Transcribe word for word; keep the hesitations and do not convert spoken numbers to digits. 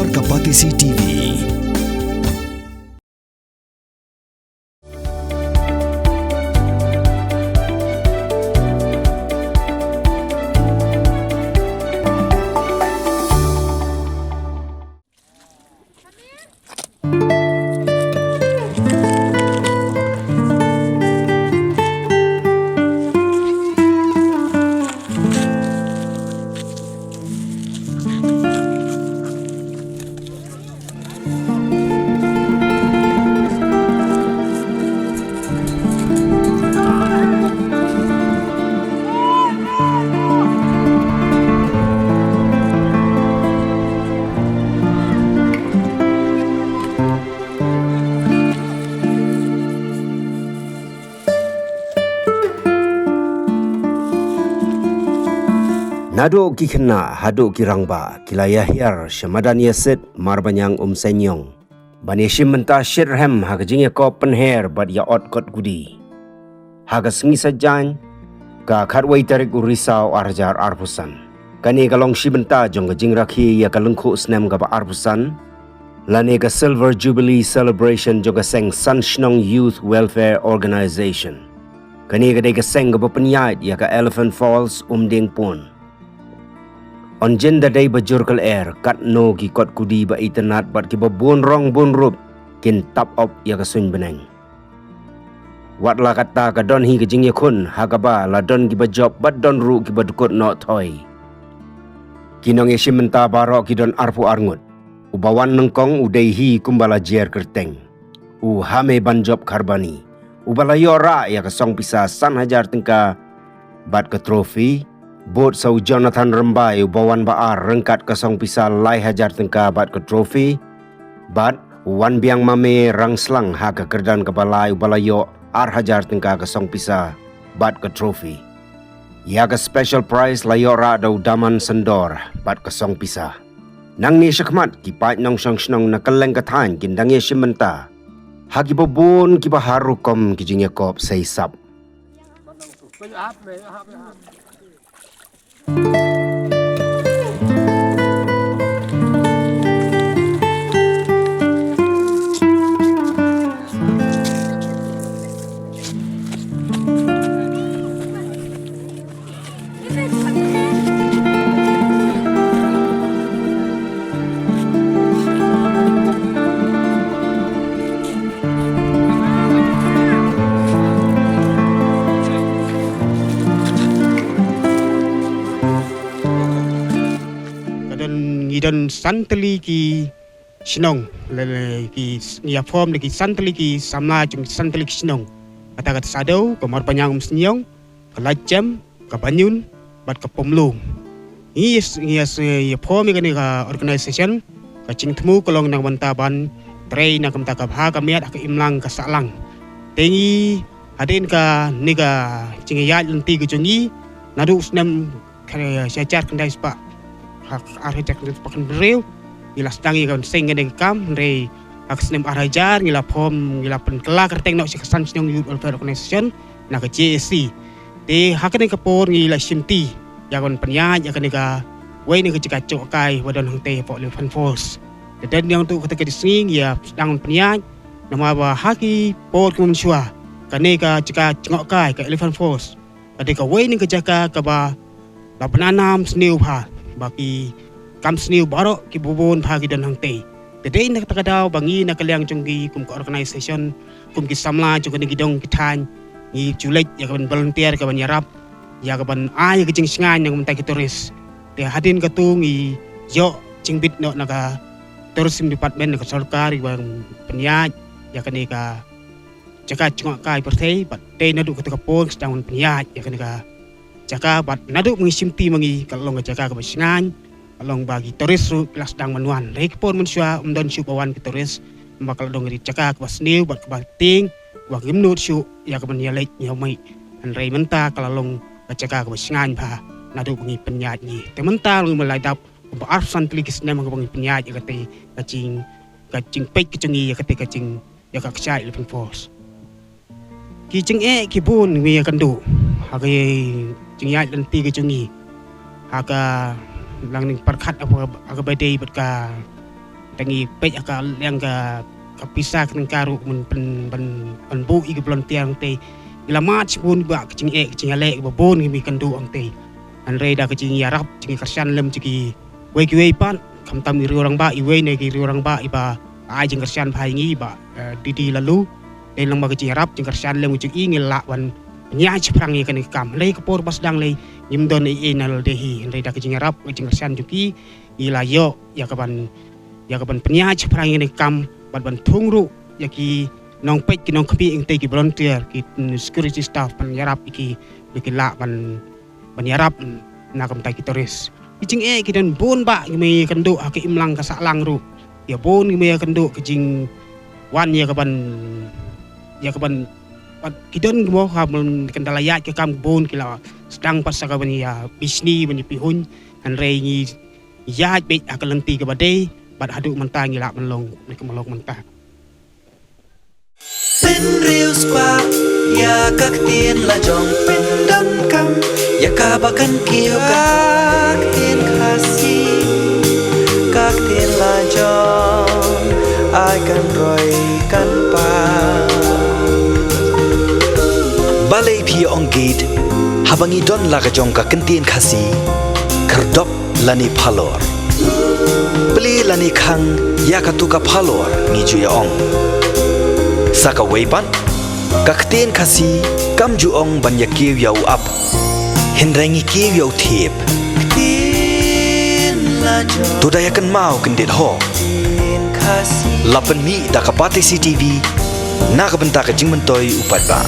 Ka Batesi T V. Naduh ki khynnah haduh ki rangbah ki la ïahiar sha madan ïasit Marbaniang Umseiñiong ban ïashim bynta shitrhem ha ka jingïakop pynher bad ïa ot kot kudi. Ha ka sngi Saitjaiñ, ka khatwei tarik u Risaw ar hajar arphew san. Kane ka long shi bynta jong ka jingrakhe ïa ka lyngkhuh snem kaba arphew san lane ka Silver Jubilee Celebration jong ka seng San Shnong Youth Welfare Organization. Kane ka dei ka seng kaba pynïaid ïa ka Elephant Falls Umdingpun. Yn jin da dei ba jur ka lyer katno ki kot kudi ba itynnad bad kiba bun rong bun rup kin tap op ïa ka suiñ bneng. Wat la katta ka don hi ka jingïakhun ha kaba la don kiba jop bad don ruh kiba dkut noh thoi. Ki nongïashim bynta baroh ki don arphew ar ngut. Uba wan nyngkong u dei hi kumba la jer kyrteng, u Hame Banjop Kharbani, uba la ïoh rah ïa ka song pisa san hajar tyngka bad ka trophy. Bud sa u Jonathan Rymbai uba wan ba ar ryngkat ka song pisa lai hajar tyngka bad ka trophy. Bad u Wanbiang Mame Rangslang ha ka kyrdan kaba lai uba la ïoh ar hajar tyngka ka song pisa bad ka trophy. Ïa ka special prize la ïoh rah da u Daman Sendor bad ka song pisa. Nangne shakhmat ki paid nongshong shnong na kylleng ka thaiñ kin dang ïashim bynta ha kiba bun kiba har rukom ki jingïakop sei sap. Ka don, ngi don san tylli ki shnong, lane ki s-, ngi ïa form da ki san tylli ki samla jong ki san tylli ki shnong. Kata ka Tasadew, ka Marbaniang Umseiñiong, ka Laitjem, ka Banjum, bad ka Pumlung. Ngi ïa s-, ngi ïa s-, ïa form ïa kane ka organization, ka jingthmu ka long na ka bynta ban trei na ka bynta ka bha ka miat ha ka imlang ka sahlang. Te ngi hadien kane ka jingïaid lynti ka jong ngi, naduh u snem ka, shi hajar khyndai spah, ha, ar hajar khyndai spah khyndai phew hynriew, ngi la sdang ïa ka seng kane ka kam, hynrei ha ka snem ar hajar ngi la form, ngi la pynkylla kyrteng noh sha ka San Shnong Youth Welfare Organization na ka J A C. Te ha kane ka por ngi la shimti ïa ka ban pynïaid ïa kane kawei na ka jaka jngohkai ba don hangtei hapoh Elephant Falls. Te dei na kata ka sngi ngi ïa sdang ban pynïaid, namar ba ha ki por ki mynshuwa kane ka jaka jngohkai ka Elephant Falls ka dei kawei na ka jaka kaba la pynanam sniew bha, ba ki kam sniew baroh kiba bun bha ki don hangtei. Te dei na kata ka daw ba ngi na ka liang jong ngi kum ka organization, kum ki samla jong kane ki dong ki thaiñ, ngi ju leit ïa ka ban volunteer, ka ban ïarap, ïa ka ban ai ïa ka jingshngaiñ na ka bynta ki tourist. Te hadien kata ngi ïoh jingbit noh na ka tourism department, na ka sorkar, ïa ka ban pynïaid ïa kane ka jaka jngohkai pyrthei, bad dei naduh kata ka por ngi sdang ban pynïaid ïa kane ka jaka, bad naduh ba ngi shimti ma ngi ka la long ka jaka kaba shngaiñ, ka la long ba ki tourist ruh ki la sdang ban wan. Hynrei ka por mynshuwa ym don shuh ba wan ki tourist, namar ka la long ka jaka kaba sniew bad kaba tieng, ba ngim nud shuh ïa ka ban ïaleit ïa u mih. Hynrei mynta ka la long ka jaka kaba shngaiñ bha naduh ba ngi pynïaid ngi. Te mynta ngi ma la dap kumba arphew san tylli ki snem ha kaba ngi pynïaid ïa kata ka jing, ka jingpeit ka jong ngi ïa kata ka jing, ïa ka kshaid Elephant Falls. Ki jingeh ki bun ngi ïakynduh ha ka jingïaid lynti ka jong ngi, ha ka longïing pyrkhat ha kaba dei bad ka Tang ngi peit ha ka liang ka, ka pisa ka tyngka ruh ban, ban, ban, ban buh ïa ki volunteer hangtei. Ngi la mad shibun ba ka jingeh ka jingïaleh ba bun ngi ïakynduh hangtei. Hynrei da ka jingïarap jingkyrshan lem jong kiwei kiwei pat, khamtam i riew rangbah, iwei na ki riew rangbah iba ai jingkyrshan bha ïa ngi, Bah, eh, Didi Laloo. Dei lang ba ka jingïarap jingkyrshan lem jong i ngi lah ban pynïaid shaphrang ïa kane ka kam. Hynrei ka por ba sdang lei ngim don ei ei na lade hi, hynrei da ka jingïarap ka jingkyrshan jong ki ngi la ïoh ïa ka ban, ïa ka ban pynïaid shaphrang ïa kane ka kam bad ban thung ruh ïa ki nongpeit ki nongkhmih hangtei, ki volunteer, ki, mm, security staff ban ïarap ïa ki ba ki lah ban, ban ïarap na ka bynta ki tourist. Ki jingeh ki don bun, Bah, ngi ïakynduh ha ka imlang ka sahlang ruh. Ïa bun ngi ïakynduh ka jingwan ïa ka ban, ïa ka ban, ban ki don mo ha ban kan da la ïaid ka kam bun ki la sdang pat sa ka ban ïa bishni ban ïa pihuiñ. Hynrei ngi ïaid beit ha ka lynti kaba dei bad haduh mynta ngi lah ban long ne ka, ban long mynta. Pynriewspah ïa ka ktien la jong, pyndonkam ïa kaba kan kiew ka ktien Khasi, ka ktien la jong ai kan roi kan pang. Balei phi ong git haba ngi don la ka jong ka ktien Khasi, khyrdop lane phalor, plie lane khang ïa katu ka phalor ngi ju ïa ong. Sa kawei pat, ka ktien Khasi kam ju ong ban ïa kiew ïa u ap, hynrei ngi kiew ïa u thiep. To da ïa kynmaw kyndit ho. La pynmih da ka Batesi TV na ka bynta ka jingmyntoi u paidbah.